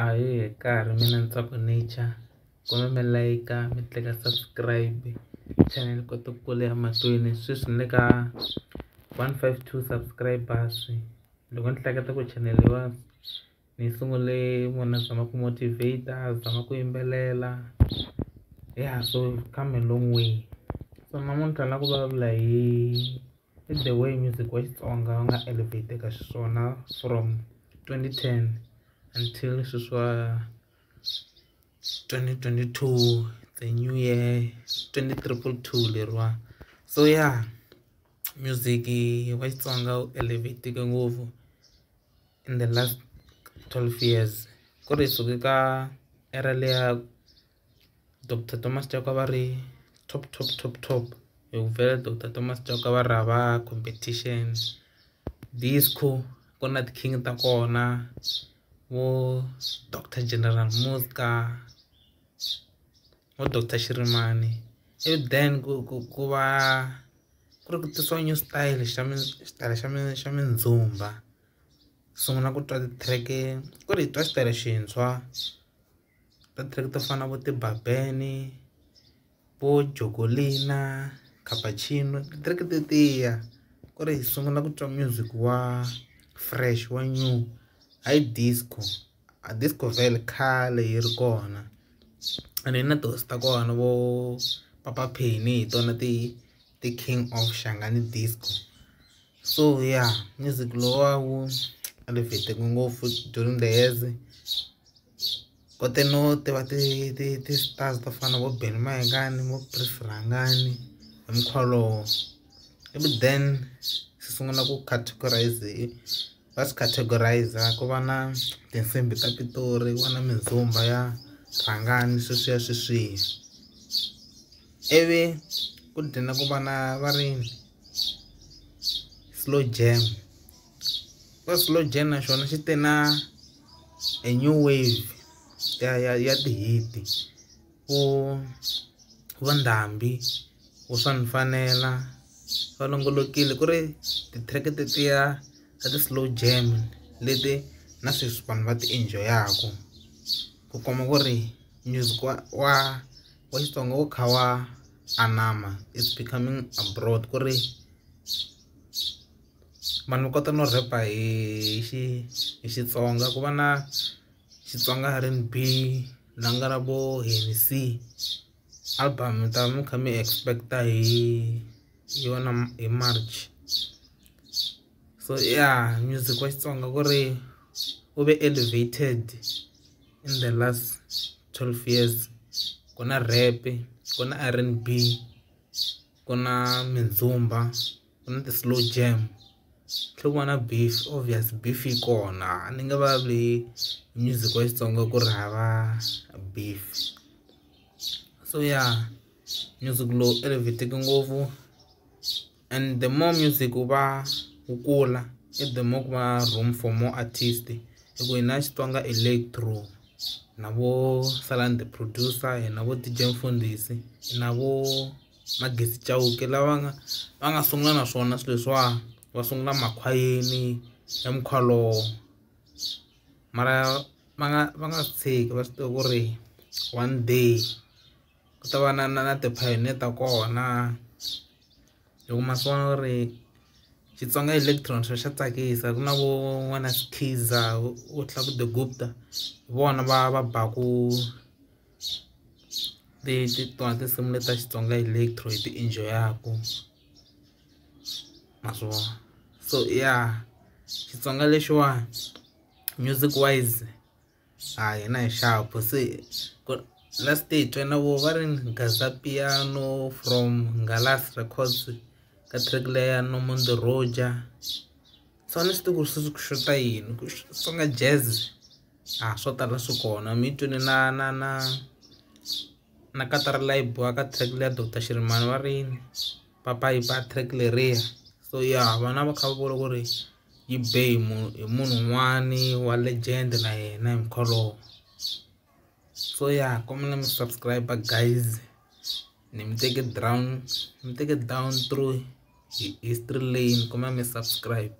Ahee ka ha ri mina Ntsako Nature kumbe mi like mi tleka subscribe channel yi kota ku kula ya mahlweni sweswi ni le ka 152 subscribers loko ni hleketa ku channel leyiwani ni sungule munhu a zama ku motivate a zama ku yimbelela ya so come a long way so namuntlha ni la ku vulavula hi the way music wa Xitsonga wu nga elevate-eka xiswona from 2010 until sweswiwa 2022 the new year 20222 leriwa so yeah music wa Xitsonga wu elevate-eke ngopfu in the last 12 years ku ri hi suke ka era leya Dr Thomas Chauke va ri top top top top hi ku vhela Dr Thomas Chauke va ri hava competition disco ku na ti-king ta kona vo Doctor General Muzka vo Doctor Shirimani ivi then ku va ku ri ku tisiwa new style xa xitayele xa xa mindzumba sungula ku twa ti-track ku ri hi twa xitayele xintshwa ti-track to fana na vo Tibabeni vo Jogolina Cappuccino ti-track tetiya ku ri hi sungula ku twa music wa fresh wa new hayi disco a disco vhele khale yi ri kona ene yi na tihosi ta kona vo Papa Penny hi tona ti-king of Shangani disco so yeah music lowa wu elevate ngopfu during the years kote no tiva ti-stars to fana na vo Benny Mayengani vo Prince Rhangani hi mukhuva wolowo ivi then swi sungula ku categorize va swi categorize ku va na tinsimbhi ta Pitori ku va na mindzumba ya Rhangani sweswiya sweswiya ivi ku dlina ku va na va ri slow jam va slow jam na xona xi te na a new wave ya ti-hit vo vo Ndhambi vo swa ni fanela va longolokile ku ri ti-track tetiya ta ti-slow jam leti na sweswi vanhu va ti enjoy-aku ku kuma ku ri music wa Xitsonga wu kha wa anama it's becoming abroad ku ri vanhu va kota no rap-a hi hi Xitsonga ku va na Xitsonga R_N_B la nga na vo Hennessy album mi ta mi kha mi expect-a hi yona hi March so yeah music wa Xitsonga ku ri wu ve elevated in the last 12 years ku na rap ku na R_N_B ku na mindzumba ku na ti-slow jam tlhe ku va na beef obvious beef yi kona ni nge vulavuli hi music wa Xitsonga ku ri hava beef so yeah music lowu elevate-eke ngopfu and the more music wu va wu kula i the more ku va room for more artist hi ku hina Xitsonga electro na vo Salani the producer hi na vo D_J Mfundhisi hi na vo Magezi Chauke lava va nga sungula na swona swilo leswiwa va sungula makhwayeni ya mukhuva lowo mara va nga swi tshiki va swi tiva ku ri one day ku ta va na ti-pioneer ta kona loko ma swi vona ku ri Xitsonga electron xo xa tsakisa ku na vo n'wana Skhiza wo tlula the Gupta hi vona va baku ti tona tinsimu leti ta Xitsonga electro hi ti enjoy-aku ma swi vona so yeah Xitsonga lexiwani music wise a hina hi xapu se ku last day hi twe na vo va ri Gaza Piano from Ngalas Records ka track leya No Monde Roger so a ni swi tivi ku ri sweswi ku xota yini ku Xitsonga jazz a swo tala swi kona mi yi twini na katara leyi biwa ka track leya Dr Shirimani va ri yini papa yi ba track leriya so yeah vana va kha va vula ku ri yi be hi hi munhu un'wani wa legend na yena hi mukhuva lowo so yeah kombela mi subscribe guys ni mi teke down mi teke down through history lane kombela mi subscribe.